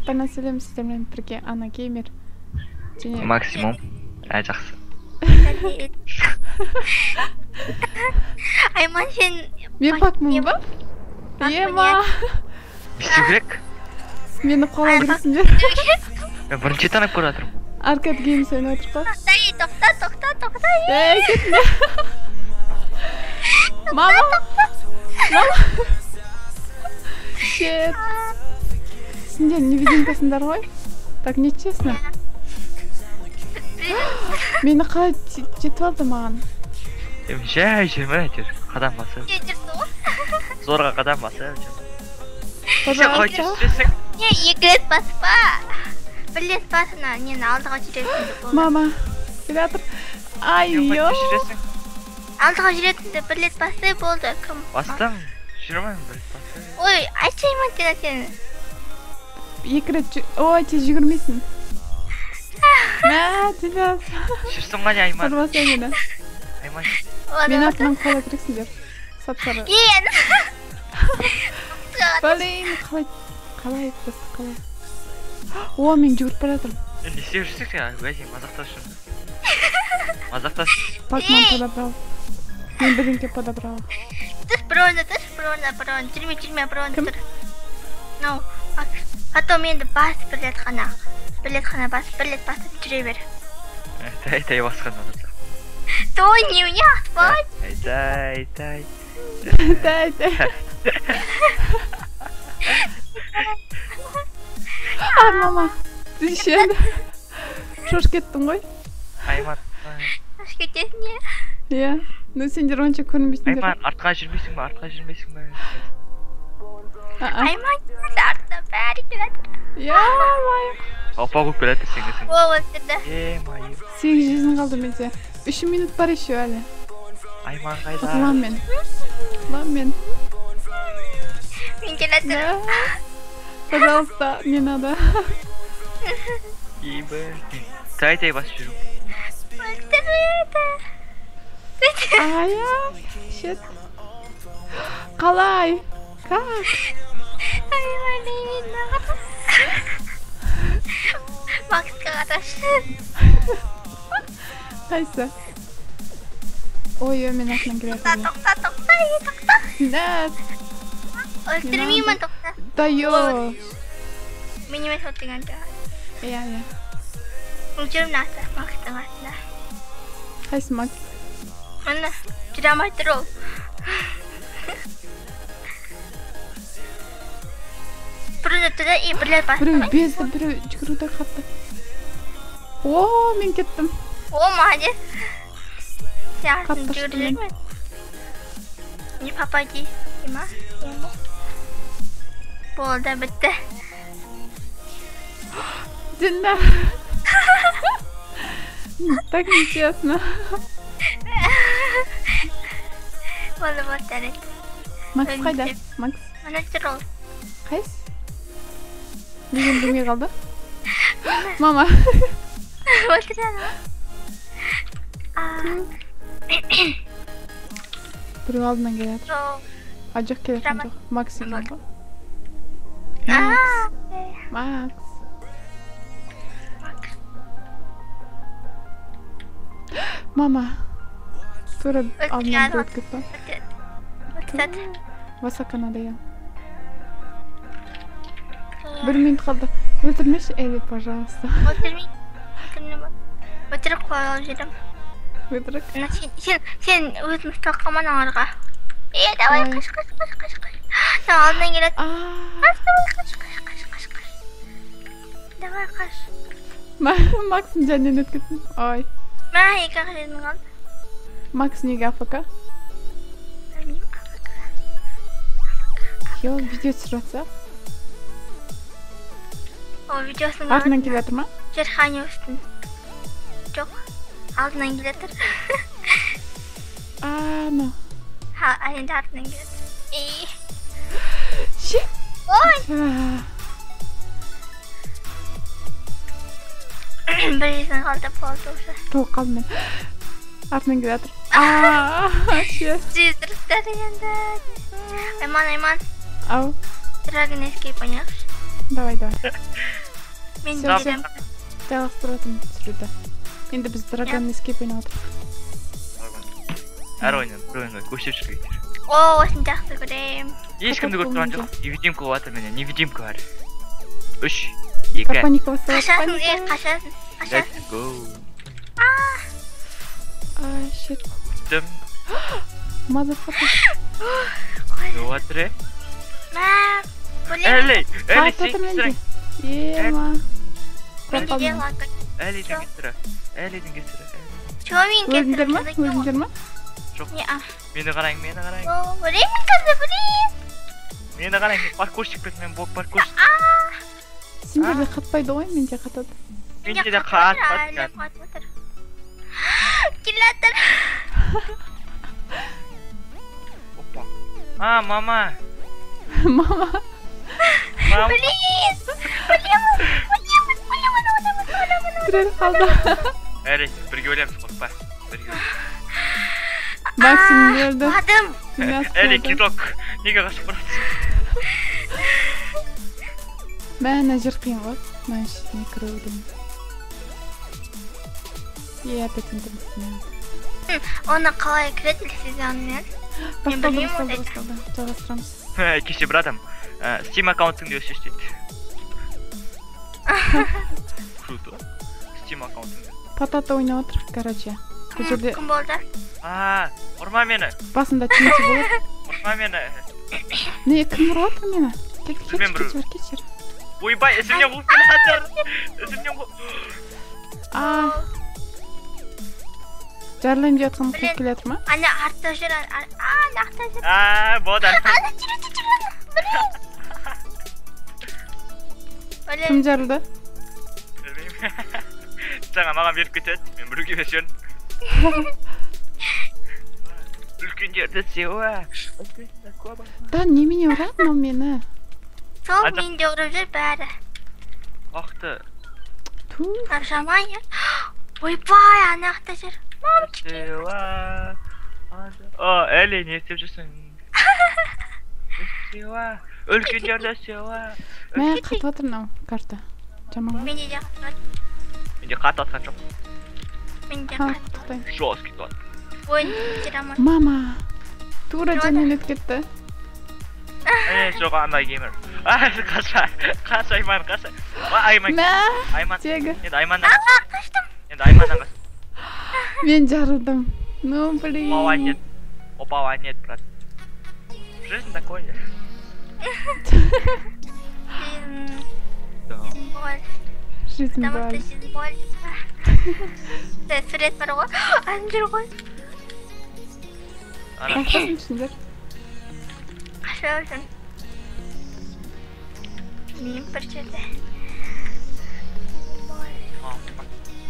Барлықтарына сәлем, сіздермен бірге Ана Геймер және Максимум. Жақсы. Айман, сен мен пакмын ба? Ема. Не істеу керек? Мені қуалай бересіңдер. Мен бірінші танып көріп жатырмын. Аркад Геймс ойнап отыр ғой. Тоқта, тоқта, тоқта. Ей, кетме. Мама. Мама. Shit. Сендер невидимкасыңдар ғой. Так нечестно. Мені қалай жетіп алды маған? Мен жай жүрмін әйтеуір. Қадам басып. Зорға қадам басып. Сен қалай жүрсің? Не, екі рет баспа. Бір рет бас, ана нені алдыға жүресің деп болды. Мама, келе жатыр. Ай, ё. Алдыға жүресің деп бір рет басты болды. Кім? Бастым. Жүрмін, бір рет басты. Ой, айтшы Айман, сен. Екі рет, ой, тез жүгірмейсің. Мә, тез. Жүрсің ғой, Айман. Ұрмаса мені. Айман. Мен артынан қуала керексіңдер. Сап-сары. Блин, қалай, қалай, просто қалай. О, мен жүгіріп бара жатырмын. Не істеп жүрсің сен? Уәде, мазақтасың. Мазақтасың. Пакман подобрал. Мен бірдеңке подобрала. Тұр, бір орында тұр, бір орында, бір орында. Жүрме, жүрме, бір орында тұр. Ну, потом енді бас бір рет қана. Бір рет қана бас, бір рет басып жүре бер. Тай, тай басқан адамсың. Той, немене атпай? Тай, тай. Тай, тай. А, мама. Шет. Шошып кеттің ғой. Айман. Шошып кетесің, не? Иә. Ну, сендер онша көрінбейсіңдер. Айман, артқа жүрмейсің ба? Артқа жүрмейсің ба? Айман, артта бәрі келатыр. Е-май. Опа қуып келатыр сен. О, өлтірді. Е-май. 800-ің қалды менде. 3 минут бар еще әлі. Айман қайда? Ұтыламын мен. Ұтыламын мен. Мен келатырмын. Пожалуйста, не надо. Ебать. Тай-тай басып жүру. Өлтіреді. Ая, shit. Қалай? Как? Айман, Максқа қарашы. Қайсы? Ой, мен артынан келе жатырмын. Тоқта, тоқта, тоқта. Нет. Өлтірмеймін, тоқта. Да ё. Мен емес өлтірген жоқ. Иә, иә. Мен жүрмін артында, Макстың артында. Қайсы Макс? Міне, жүре алмай тұр ол. Бір тұр да, и бір рет басты. Біреу безді, біреу жүгіруді қатты. О, мен кеттім. О, молодец. Сен артында Қатты жүгіріп ұштым мен. жүрме. Не попади, ма? Болды, бітті. Динда. Так нечестно. Болды, болды, жарайды. Макс қайда? Макс. Мына жүр ол. Қайсы? Неге үндемей қалды? Мама. Өлтіреді ма? Біреу алдынан келе жатыр. А, жоқ, келе жатқан жоқ. Макс екен ғой. Макс. Макс. Мама. Тура алдынан біреу өтіп кетті. Высоко надоел. Бір минут қалды. Өлтірмеші, Эли, пожалуйста. Өлтірмей. Өлтіріп қойып жүрем. Өтірік. Сен өзің ұстап қалма аналарға. Е, давай, қаш, қаш, қаш, қаш, қаш. Сен алдынан келеді. Қаш, давай, қаш, қаш, қаш, қаш, қаш. Давай, қаш. Макстың жанынан өтіп кеттім. Ой. Мә, екі ақ жердің қалды. Макс неге АФК? Білмеймін, АФК. Йо, видео түсіріп жатса? О, видеосын Артынан келе жатыр ма? Жерхане үстін. Жоқ, алдынан келе жатыр. А, ну. Ха, енді артынан келе жатыр. Ей. Shit. Ой. Бір жерден қалды, болды уже. Толып қалдым мен. Артынан келе жатыр. А, shit. Жүздірістер енді. Айман, Айман. Ау. Dragon Escape ойнайықшы. Давай, давай. Мен де. Жалғастыратын түсіруді. Енді біз Dragon Escape ойнап отырмыз. Әр ойыннан бір ойынға көшіп шығып кетер. О, осыны жақсы көрем. Ешкімді көріп тұрған жоқ. Невидимка болып жатыр менде, невидимка бар. 3, 2. Паника басталады. Қашасың, қашасың, қашасың. Let's go. Ай, shit. Өттім. Motherfucker. Не болып жатыр, е? Мә, Әлі, әлі, сен кесірің. Ема. Әлидің кесірі. Әлидің кесірі. Чего мен кесірі? Өлдіңдер ма? Өлдіңдер ма? Жоқ. Не, Мені қараң, мені қараң. Өлемін қазір, блин. Мені қараң, мен паркурщикпін, мен паркурщик. Сендерде қатпайды ғой, менде қатады. Менде де қатады. Келатыр. Опа. А, мама. Мама. Блин. Өлемін, өлемін, өлемін, өлемін, өлемін. Тіреліп қалды. Әлі, бірге өлеміз, қорықпа. Бірге өлеміз. Максим өлді. Құладым. Әлі, кидок. Неге қашып баратсың? Мә, ана жер қиын ғой. Мына ішіне кіру деген. Е, опять интернет. Оны қалай кіреді сезонмен? Басталды, басталды, басталды. Жалғастырамыз. Кеше бір адам Steam аккаунтыңды өшір дейді. Круто. Steam аккаунтыңды. Потата ойнап отырық, короче. Бұл жерде Кім болды? А, ұрма мені. Басында TNT болады. Ұрма мені. Не, кім ұрып жатыр мені? Кет, кет, Мен кет, кет, кет. Ойбай, ізімнен қуып келе жатыр. Ізімнен қуып. А. Жарылайын деп жатқан қуып келе жатыр ма? Ана артта жүр, ана артта жүр. А, болды. Ана жүр, жүр, жүр. Блин. Кім жарылды? Білмеймін. Жаңа маған беріп кетеді. Мен біреуге беріп жібердім. Үлкендерді сеуа. Да, немене ұрады мынау мені? Сол менде ұрып жүр бәрі. Ақты. Ту. Жаман, е. Ойбай, ана жақта жүр. Мамочки. Сеуа. О, Әлі, не істеп жүрсің? Сеуа. Үлкендерді сеуа. Мә, қатып жатыр мынау карта. Жаман ғой. Менде де қатып жатыр. Менде қатып жатқан жоқ. Менде Ха, қатып. тоқтайын. Жесткий тот. Ойын жүре. Мама. Тура Жауады. жанынан өтіп кетті. Эй, жоқ, ана геймер. Ай, қаша. Қаш, Айман, қаша. Айман. Мә, Айман. тегі. Енді Айманнан. Қаштым. Енді Айманнан қаш. Мен жарылдым. Ну, блин. Опа, нет. Опа, нет, брат. Жизнь такое. Жизнь боль. Жизнь Потому что боль. жизнь боль. Сурет бар ғой. Ана жүр ғой. Ана. Қашасың түсіндер. Қашып жүрмін. Мен бір жерде.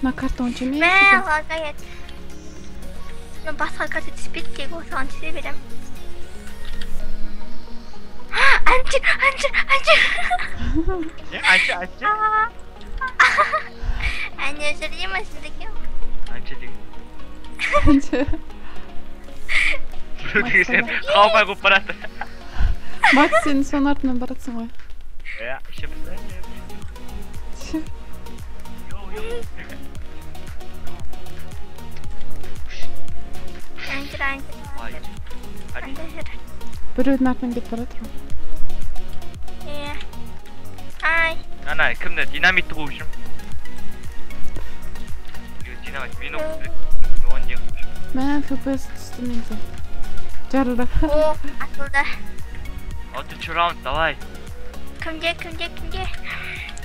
Мына карта онша емес Мә, екен. лагает. Ну, басқа карта түспейді, тек осыған түсе беремін. Әнші, әнші, әнші. Не, әнші, әнші. Әне жүр деймін, сіздікі. Әнші деген. Әнші. Біреу сен қалмай қуып барады. Макс, сен соның артынан баратсың ғой. Иә, ішіп. Ше. Әнші, әнші. Ай. Әнші жүр. Біреудің артынан кетіп бара жатыр ғой. Иә. Ай. Ана, кімді? Динамитті қуып жүрмін. Динамит, мені қуып жүр. Оған не қуып жүрмін? Мә, FPS түсті менде. Жарылды. О, атылды. Алтыншы раунд, давай. Кімде, кімде, кімде?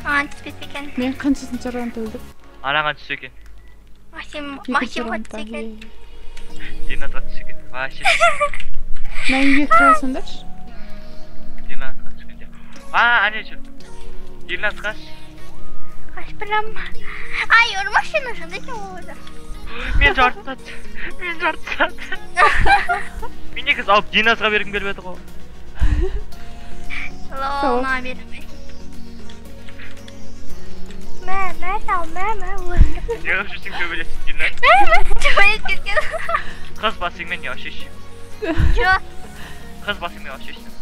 Маған түспес екен. Мен қаншасыншы раунд өлдім? Анаған түссе екен. Максим, Екінші Максимға раундта. түссе екен. Динатқа түссе екен. Вообще. Мә, үйге кіре алсаңдаршы. Динатқа түскенде. А, әне жүр. Динат қаш. Қашып барамын. Ай, ұрмашы жынды екен ол өзі. Мен жарты сағат. Мен жарты сағат. Мен негізі алып Диназға бергім келіп еді ғой. Лол, маған бермей. Мә, мә, тау, мә, мә, өзімді. Неғып жүрсің төбелесіп, Диназ? Мә, мә, төбелесіп кеткен. Қыз басыңмен не ашиш? Чё? Қыз басыңмен ашишсің.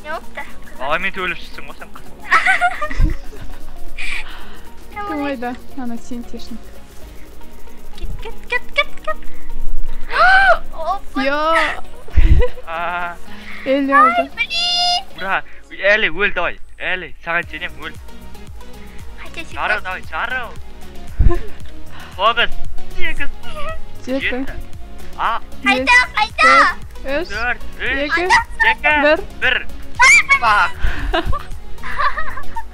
Не болыпты? Баламен төбелесіп жүрсің ғой сен қыз. Кім қайда? Ана синтешник. Кет, кет, кет, кет, кет. Опа. Йо. А, Элли алды. Блин. Ура! Әлі өл, давай. Әлі, саған сенем, өл. Қанша Жарыл, секунд? давай, жарыл. 9, 8, 7, 7, а, 5, Қайда, қайда? 3, 4, 3, 2, 2, 1. 1. Бах!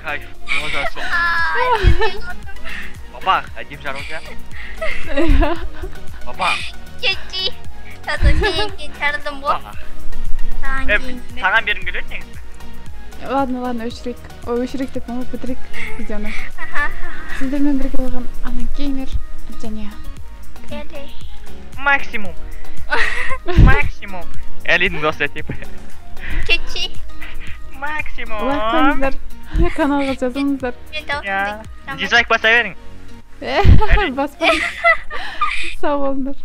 Кайф, маза сол. А, жетпей қалдым. Бабах, әдемі жарылды, иә? Бабах, Кетші. Зато сенен кейін жарылдым ғой. бабах. Саған Е, кейін. саған бергім келеді негізі. Ладно, ладно, өшірейік. Ой, өшірейік деп болмай, бітірейік видеоны. Аха. Сіздермен бірге болған Ана Геймер және Келе. Максимум. Максимум. Әлидің досы типа. Кетші. Максимум. Лайк қойыңыздар, каналға жазылыңыздар. Мен Иә. дауысымды Дизлайк баса берің. Баспаңыз. Сау болыңдар.